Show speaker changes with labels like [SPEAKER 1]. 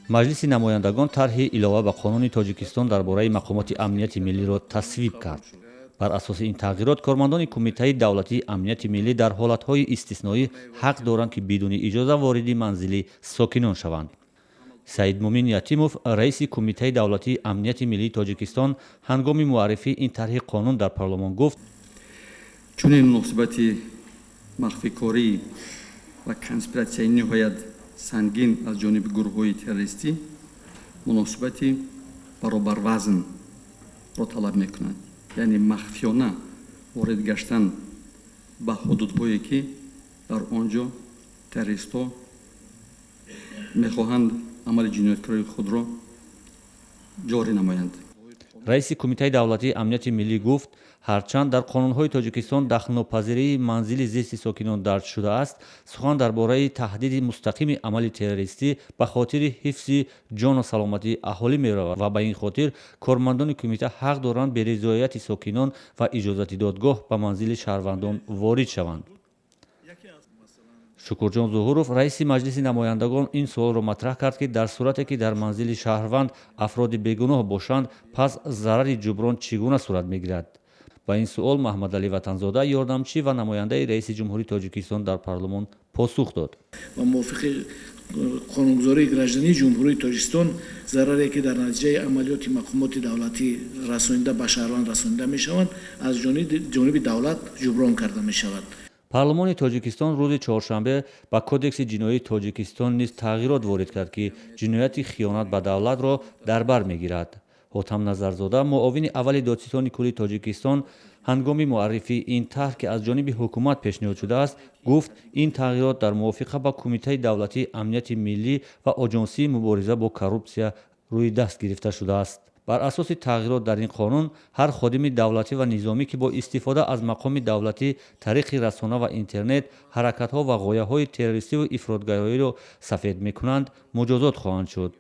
[SPEAKER 1] Маҷлиси намояндагон тарҳи илова ба Қонуни Тоҷикистон дар бораи мақомоти амнияти миллиро тасвиб кард. Бар асоси ин тағйирот, кормандони Кумитаи давлатии амнияти миллӣ дар ҳолатҳои истисноӣ ҳақ доранд, ки бидуни иҷоза вориди манзили сокинон шаванд. Саидмумин Ятимов, раиси Кумитаи давлатии амнияти миллии Тоҷикистон, ҳангоми муаррифии ин тарҳи қонун дар парлумон гуфт:
[SPEAKER 2] Чунин муносибати махфикорӣ ва конспиратсияи ниҳоят сангин аз ҷониби гурӯҳҳои террористӣ муносибати баробарвазнро талаб мекунанд, яъне махфиёна ворид гаштан ба ҳудудҳое, ки дар он ҷо террористҳо мехоҳанд амали ҷинояткории худро ҷорӣ намоянд.
[SPEAKER 1] Раиси Кумитаи давлатии амнияти миллӣ гуфт, ҳарчанд дар қонунҳои Тоҷикистон дахлнопазирии манзили зисти сокинон дарҷ шудааст, сухан дар бораи таҳдиди мустақими амали террористӣ ба хотири ҳифзи ҷону саломатии аҳолӣ меравад ва ба ин хотир кормандони кумита ҳақ доранд беризояти сокинон ва иҷозати додгоҳ ба манзили шаҳрвандон ворид шаванд. Шукурҷон Зуҳуров, раиси Маҷлиси намояндагон, ин суолро матраҳ кард, ки дар сурате ки дар манзили шаҳрванд афроди бегуноҳ бошанд, пас зарари ҷуброн чӣ гуна сурат мегирад? Ба ин суол Маҳмадалӣ Ватанзода, ёрдамчӣ ва намояндаи раиси ҷумҳурии Тоҷикистон дар парлумон, посух дод.
[SPEAKER 3] Ва мувофиқи қонунгузории граждании Ҷумҳурии Тоҷикистон, зараре, ки дар натиҷаи амалиёти мақомоти давлатӣ расонида ба шаҳрванд расонида мешаванд, аз ҷониби давлат ҷуброн карда мешавад.
[SPEAKER 1] Парлумони Тоҷикистон рӯзи чоршанбе ба Кодекси ҷиноии Тоҷикистон низ тағйирот ворид кард, ки ҷинояти хиёнат ба давлатро дар бар мегирад. Ҳотам Назарзода, муовини аввали додситони кулли Тоҷикистон, ҳангоми муаррифии ин тарҳ, ки аз ҷониби ҳукумат пешниҳод шудааст, гуфт, ин тағйирот дар мувофиқа ба Кумитаи давлатии амнияти миллӣ ва Оҷонсии мубориза бо коррупсия рӯи даст гирифта шудааст. Бар асоси тағйирот дар ин қонун, ҳар ходими давлатӣ ва низомӣ, ки бо истифода аз мақоми давлатӣ тариқи расона ва интернет ҳаракатҳо ва ғояҳои террористиву ифротгароиро сафед мекунанд, муҷозот хоҳанд шуд.